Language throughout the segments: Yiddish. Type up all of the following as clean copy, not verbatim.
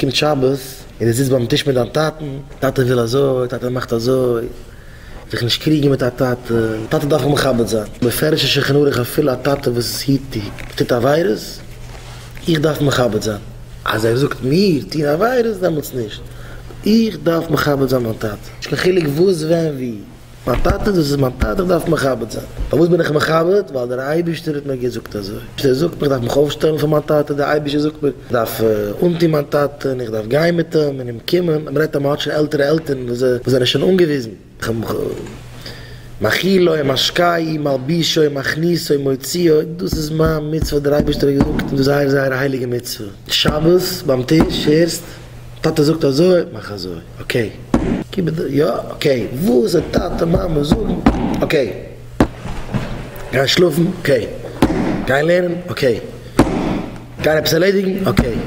ס'קומט שבת און דו זיצט ביים טיש מיט דיין טאטן, טאטע וויל אזוי, טאטע מאכט אזוי, זיך נישט קריגן מיט א טאטע, טאטע דארף מען מכבד זיין, בפירוש אין שולחן ערוך אפילו א טאטע וואס היט טוט עבירות, איך דארף מכבד זיין, אז ער זאגט מיר טון עבירות דעמאלטס נישט, איך דארף מכבד זיין מיין טאטע, נישט קיין חילוק וואס ווען ווי. מיין טאטע, דאס איז מיין טאטע, איך דארף מכבד זיין. פארוואס בין איך מכבד? ווייל דער אייבערשטער האט מיר געזאגט אזוי. דער זאגט מיר איך דארף מיך אויפשטעלן פאר מיין טאטע, דער אייבערשטער זאגט מיר איך דארף אנטון מיין טאטע, און איך דארף גיין מיט אים און אים קומען. מען רעדט אז מען האט שוין עלטערע עלטערן וואס זענען שוין אנגעוויזן. מאכילו משקהו מלבישו מכניסו מוציאו, דאס איז מיין מצוה האט דער אייבערשטער געזאגט, און דאס איז זייער זייער א הייליגע מצוה. שבת ביים טיש, הערסט? טאטע זאגט אזוי, מאך אזוי, okay. כיבוד, יא, okay. וואס די טאטע מאמע זאגן, okay. גיין שלאפן, okay. גיין לערנען, okay. גיין עפעס ערלעדיגן, okay.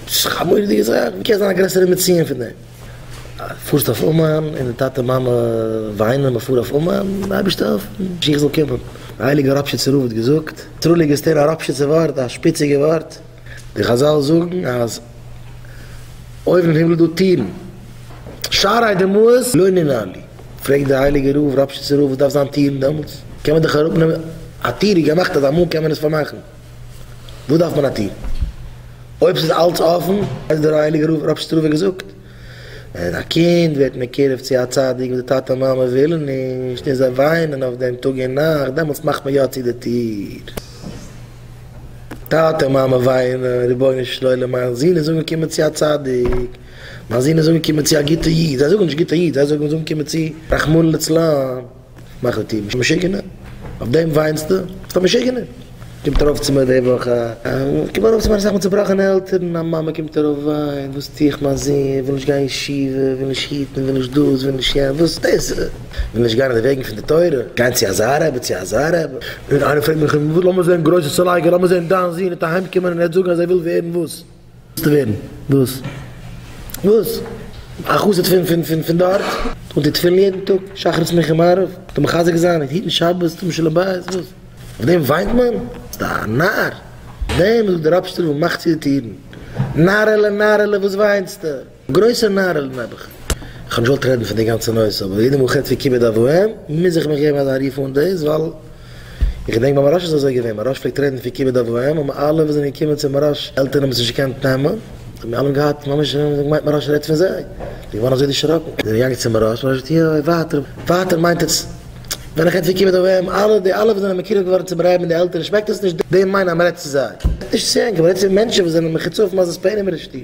ס'איז דאך א מורא'דיגע זאך, ווי קען זיין א גרעסערע מציון פון דעם? פארסט אויף אומאן און די טאטע מאמע וויינען מען פאר אויף אומאן, די אייבערשטער העלפן משיח זאל קומען. די הייליגע ראפשיצער רב האט געזאגט, סרולי געסטער א ראפשיצער ווארט, א שפיציגע ווארט. די חזל זאגן אז אויבן אין הימל איז דא טירן, שערי דמעות לא ננעלו, פרעגט דער הייליגער רב, ראפשיצער רב, וואס דארף זיין טירן דעמאלטס? קען מען דאך אראפנעמען, א טיר איז געמאכט אז אמאל קען מען עס פארמאכן, וואס דארף מען א טיר? אויב ס'איז אלץ אפן, האט דער הייליגער רב, ראפשיצער רב געזאגט, ווען א קינד ווערט מקורב צו א צדיק וואס די טאטע מאמע ווילן נישט און זיי וויינען אויף דעם טאג און נאכט, דעמאלטס מאכט מען יא צו די טיר. טאטע מאמע וויינען, רבונו של עולם מיין זון איז אנגעקומען צו א צדיק, מיין זון איז אנגעקומען צו א גוטע איד, זיי זאגן נישט גוטע איד, זיי זאגן איז אנגעקומען צו רחמנא לצלן, מאך די טיר, משוגענער, אויף דעם וויינסטו? ביסט א משוגענער? קומט ארויף צו מיר די וואך א, קומט ארויף צו מיר אסאך מיט צובראכענע עלטערן, א מאמע קומט ארויף וויינט, וואס טו איך מיין זון וויל נישט גיין ישיבה, וויל נישט היטן, וויל נישט דאס, וויל נישט יענץ, וואס דאס? וויל נישט גיין אין די וועגן פון די תורה, גיין צו אזא רבי צו אזא רבי. און איינער פרעגט מיך, לאמיר זען גרויסע צולייגער, לאמיר זען דיין זון וועט אהיים קומען און ער וועט זאגן אז ער וויל ווערן וואס? ווילסטו ווערן וואס? וואס? א חסיד פון פון פון פון דארט? אנטון תפילין יעדן טאג, שחרית מנחה מעריב, זיך מחזק זיין, היטן שבת, טון שלום בית, וואס? אויף דעם וויינט מען? ביסט א נאר! אויף דעם זאגט דער ראפשיצער רב מאך צו די טירן, נארעלע נארעלע וואס וויינסטו? גרויסע נארעלע נעבעך. איך האב נישט געוואלט רעדן פון די גאנצע נושא אבער יעדע מאל כ'רעד פון כיבוד אב ואם מוז איך מיך געבן אזא רוף אן דאס ווייל איך געדענק ביי מוהראש איז אזוי געווען מוהראש פלעגט רעדן פון כיבוד אב ואם האבן אלע וואס זענען געקומען צו מוהראש עלטערן האבן עס נישט געקענט נעמען זיי האבן אלע געהאט ממש געמיינט מוהראש רעדט פון זיי זיי געווארן אזוי דערשראקן זיי זענען געגאנגען צו מוהראש מוהראש זאגט יא ווייטער ווייטער מיינט עטס ווען איך רעד פון כיבוד אב ואם אלע די אלע וואס זענען מקורב געווארן צום רבי'ן די עלטערן שמעקט עס נישט די מיינען אז מ'רעדט צו זיי נישט צו ענק מ'רעדט צו מענטשן וואס זענען מחוצפים עזות פנימ'ער אין שטוב.